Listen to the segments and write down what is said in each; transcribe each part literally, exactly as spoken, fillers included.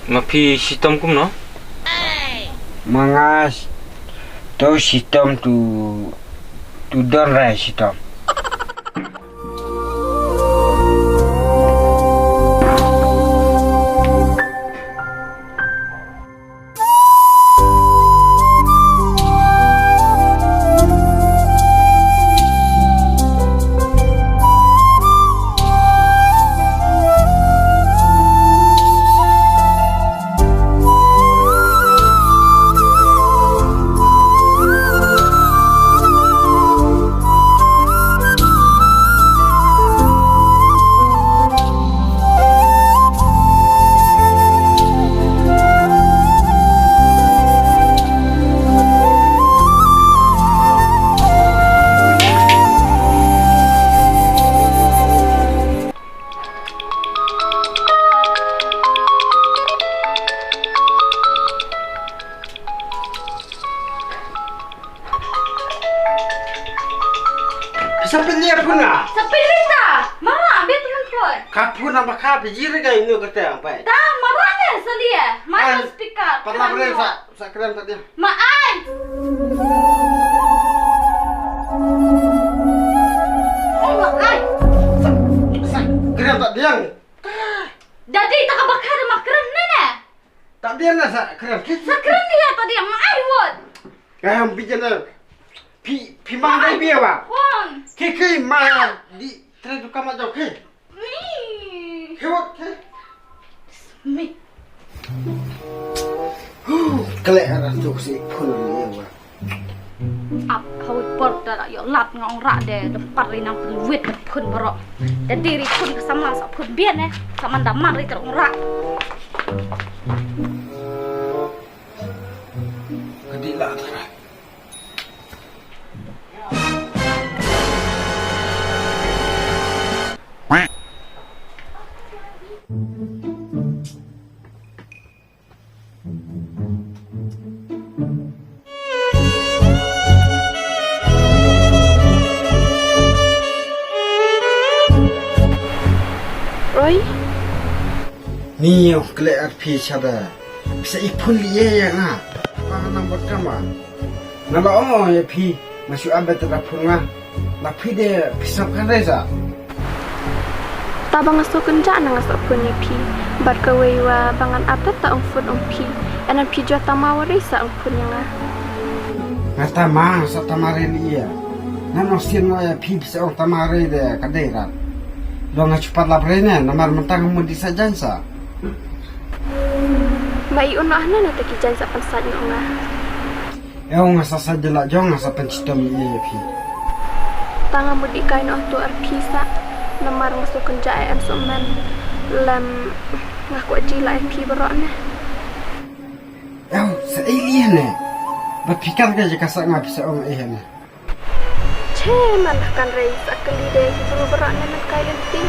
Ma phi shitom kumno? Ma nga s-, to shitom tu, tu don rai shitom. Sa pynlong phone nga. Sa pynlong ta. Mara, bit mun phone. Ka phone ba ka biji re ga inu kata ang pai. Ta mara ne sa dia. Mana speaker. Pala bere sa, sa kren ta dia. Ma ai. Oh, ma ai. Sa, sa kren ta dia. Jadi ta ka ba ka da ma kren ne ne. Ta dia na sa kren. Sa kren dia ta dia ma ai wot. Ka ham bijan na. Phi, phi mang dai bia ba. Hon. Ki ki ma di tre tu kama jok ki. Ni. Ki wot ki. Mi. Kle ara tu si phone ni ba. Ap hawit por da ïoh lad nga ong rah de, da pat ri nang pynwit da phun baroh. Da dei ri phun ka samla sa phun bian eh, sa man da man ri ka ong rah. Ka dei lah tara. Oi. Ni ïoh khleh arphi shada. Pisa i phun li ye ya nga. Ba nga nang bot kama. Nga la ong ïa phi, nga shu abet da phun nga. La phi de pisa kan reza. Ta ba nga sngewkynjah na nga sa phun ïa phi. Bad kawei wa ba ngan ap ta ong phun ong phi. Ynda phi jot tama wa rei sa ong phun ïa nga. Nga tama, nga sa tama rei li ïa. Nga ong sien nga ïa phi pisa ong tama rei de ka dei rat. Lo nga chupat lap rei ne, namar mynta nga mut di sa jan sa. Ba i uno hana na ta ki jan sa pansat nga nga. Ew nga sa sa jela jong nga sa pynchitom ïa phi. Ta nga mut di kai noh tu ar phi sa. Namar nga sngewkynjah em somen. Lem nga kwah jila ïa phi baroh ne. Ew sa ei li ne. Ba phi kan ka jaka sa nga phi sa ong ei ne. Che man kan rei sa kali de ki bru baroh ne man kai lenti.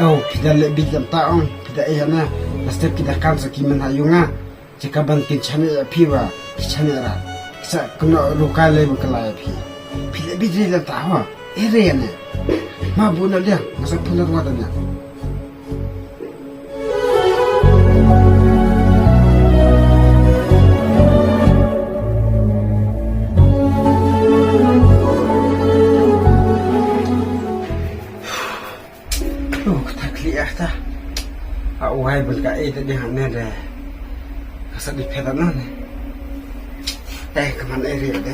Ew phi da le bi jam ta ong phi da ei ne. Lastep ki da kan sa ki man ha yu nga. Jaka ban kin chane ïa phi wa ki chane ra. Sa kno ruka le bu kala ïa phi. Phi le bi jri la ta wa. Ere ne. Ma bu na dia. Masa pun ruwa da dia. Oh, kata kli ah ta. A wai bel ka eh tadi hane de. Ka sa di peta non. Eh, kaman eh ri de.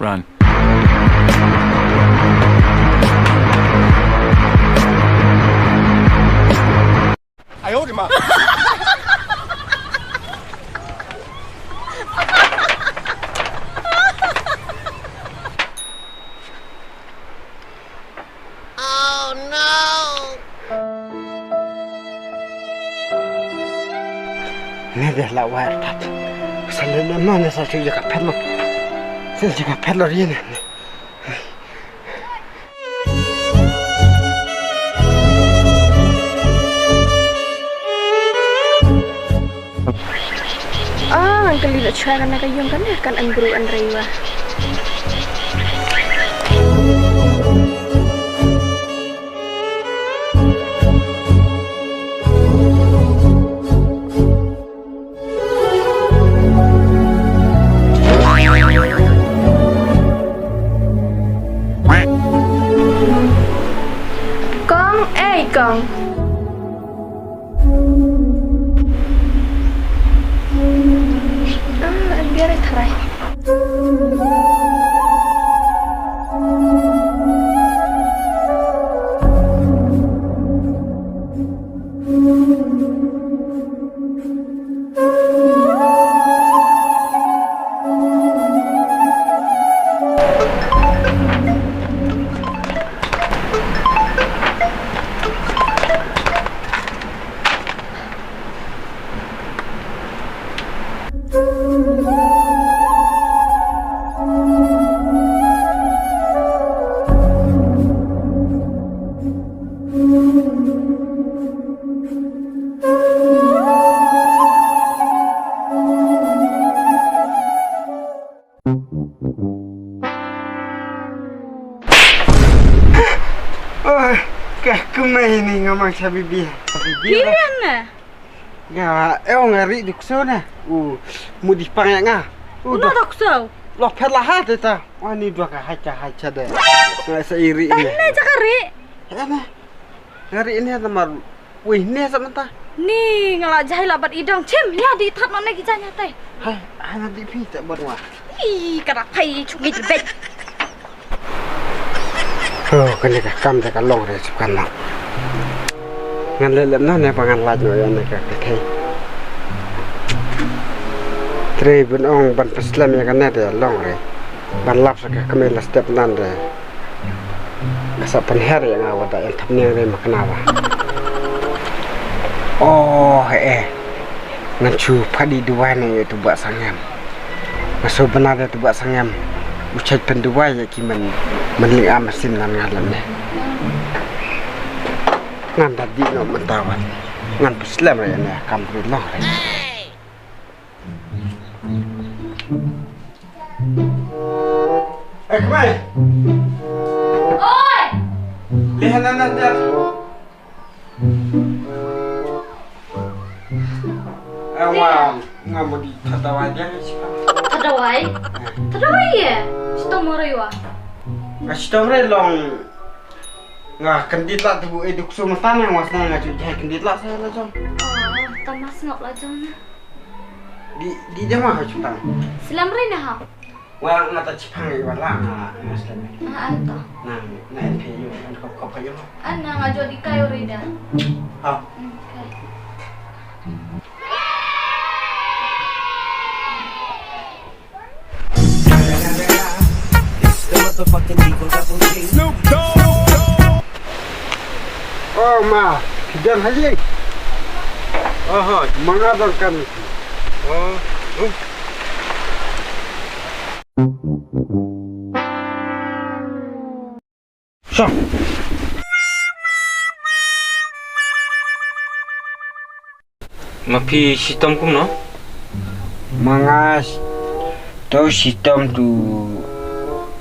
Run. La wai tat. Sa le na ma ne sa shu jaka phet lo. Sa jaka phet lo rien. Ah, ngan kylli la chwa kan na ka yung kan na kan an bru an rei wa. Kong, ei kong. Ah, an biar tharai. Oh, ka kumne ni nga mang cha bibi. Bibi. Kiran na. Nga, eh, nga ri duk so na. U, mu di pang ya nga. U, no dok so. Lo phet la ha te ta. Wa ni dua ka ha cha ha cha de. Nga sa iri ni. Tang ne cha ka ri. Ya na. Nga ri ni ta mar. Ui, ne sa mata. Ni nga la jai la bat idong chim ya di that no ne ki janya tai. Hai, hai na di phi ta bat wa. Ih, ka rak phai chungi jebet. Oh, kane ka kam te ka long re suk kan long. Ngan leh leh noh ne ba ngan lait noh ïa ne ka kynthei. Trei ban ong ban pynslem ïa kane te long re. Ban lap sa ka kmie la step nan re. Nga sa pynher ïa nga wa da ïa thapniang re ma kane ba. Oh, eh. Ngan shu phadi duwai ne ïa tu ba sangem. Nga shu bna de tu ba sangem. U chait pynduwai ïa ki man man ling am sin nan nga lem ne. Ngan da di no mynta wan. Ngan pynslem re ne kam ri long re. Eh, kmai. Oi. Lihat nan nan. Ewa, nga mudi thadawai dia nga sipa. Thadawai? Thadawai ye? Sitom ore wa? Nga sitom re long. Nga kendit la tu bu eduk sumatan nga wasna nga cuci kendit la saya la jong. Oh, tamas ngap la jong na. Di, di dia mah cuci tang. Silam re na ha. Wa nga ta chipang i wala nga nga stem. Ah, ah, to. Na, na en phi yu, en kop kop yu. An na nga jodi kayo rida. Ha. Okay. Oh ma, kijan haji. Aha, manga dong kan. Oh, oh. Song. Ma phi shitom kumno? Ma nga to shitom tu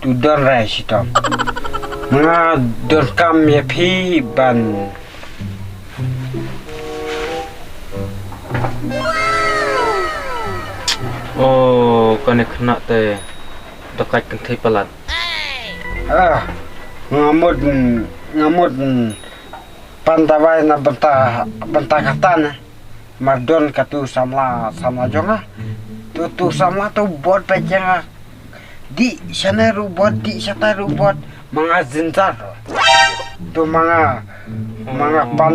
tu don rai shitom. Ma nga don kam ïa phi ban. Oh, kane khynnah te da kait kynthei palat. Ah, nga mut, nga mut pan dawai na bynta, bynta kata ne. Mar don katu samla, samla jong nga. Tu, tu samla tu bot pejeng nga. Di shane ruh bot, di shatai ruh bot, ma nga jynjar. Tu ma nga, ma nga pan,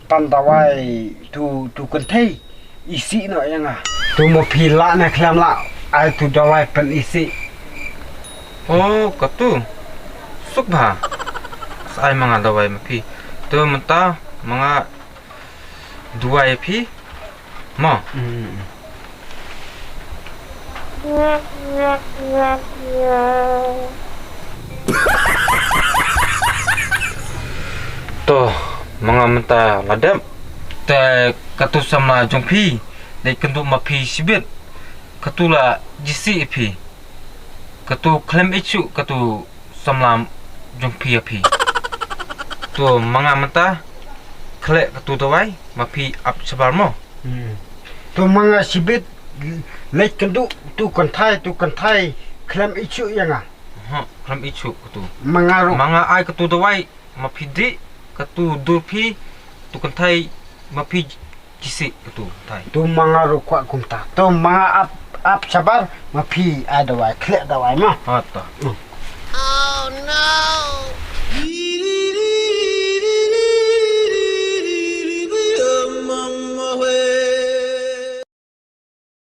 pan dawai tu, tu kynthei. Isih noh ïa nga. Tu ma phi lah ne khlem lah, ai tu dawai pyn isih. Oh, katu. Suk bha. Sa ai ma nga dawai ma phi. Tu mynta ma nga duwai ïa phi. Mo. Hmm. To, ma nga mynta la dep. Te katu samla jong phi, dei kynduh ma phi shibit. Katu la jisi phi. Katu khlem ichu katu samla jong phi ïa phi. To ma nga mynta khleh katu dawai ma phi ap shabar mo. Hmm. To ma nga shibit leit kynduh tu kynthai tu kynthai khlem ichu ïa nga. Ha, khlem ichu katu. Ma nga ruh. Ma nga ai katu dawai ma phi dih katu dur phi tu kynthai ma phi jisi katu thai. Tu ma nga ruh kwah kumta. Tu ma nga ap ap shabar ma phi ai dawai khleh dawai ma. Ha ta. Hmm.